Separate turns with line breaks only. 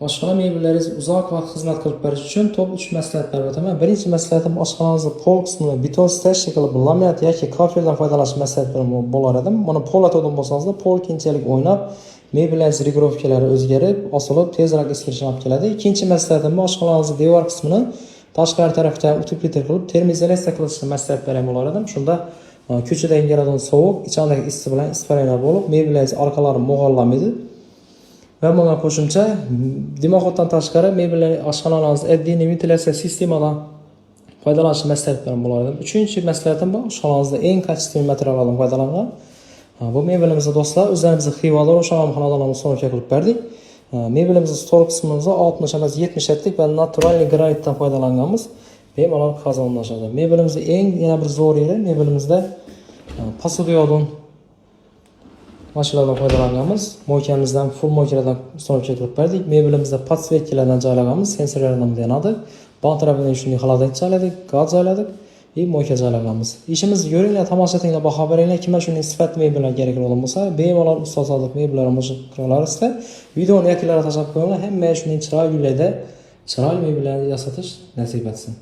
Oshxona mebellaringiz uzoq vaqt xizmat qilib berish uchun top 3 maslahat berib o'taman. Birinchi maslahatim, oshxonangizni pol qismini beton стяжка qilib, laminat yoki kafeldan foydalanishni maslahat beraman bo'lar edim. Buni pol atadigan bo'lsangizlar, pol keyinchalik o'ynab, mebellaringiz регулировка lari o'zgarib, osilib, tezroq eskirishni olib keladi. Ikkinchi maslahatim, oshxonangizni devor qismini tashqari tarafdan утеплитель qilib, termoizolyatsiya qilishni maslahat bergan bo'lar edim. Shunda ko'chadan keladigan sovuq ichidagi issi bilan испарение bo'lib, mebellaringiz orqalari mug'ollamaydi. Va bunga qo'shimcha дымоход dan tashqari mebellar oshxonalarimizni отдельный ventilyatsiya sistemadan foydalanishni maslahat beraman bo'lar edim. Uchinchi maslahatim, bu oshxonamizda eng качественный materiallardan foydalangan. Bu mebelimizni, do'stlar, o'zlarimizni Xivada Ro'shan xonadonlarimiz установка qilib berdik. Mebelimizni stol qismimizni 60 emas, 70 etdik va натуральный granitdan foydalanganmiz. Bemalol qozonlashadi. Mebelimizni eng yana bir zo'r yeri, mebelimizda посуда mashinalardan foydalanganmiz. Мойка mizdan full мойка lardan установка qilib berdik. Mebelimizda подсветка lardan joylaganmiz, sensorlardan yanadi. Bog' tarafidan shunday холодильник joyladik, gaz joyladik и мойка joylaganmiz. Ishimizni ko'ringlar, tomosha qilinglar, baho beringlar. Kimga shunday sifatli mebellar kerak bo'lgan bo'lsa, bemalol Ustoz Sodiq mebellar murojaat qila olasizlar. Videoni yakunlariga tashlab qo'yinglar. Hammaga shunday chiroyli uylarda chiroyli mebellarni yasatish nasib etsin.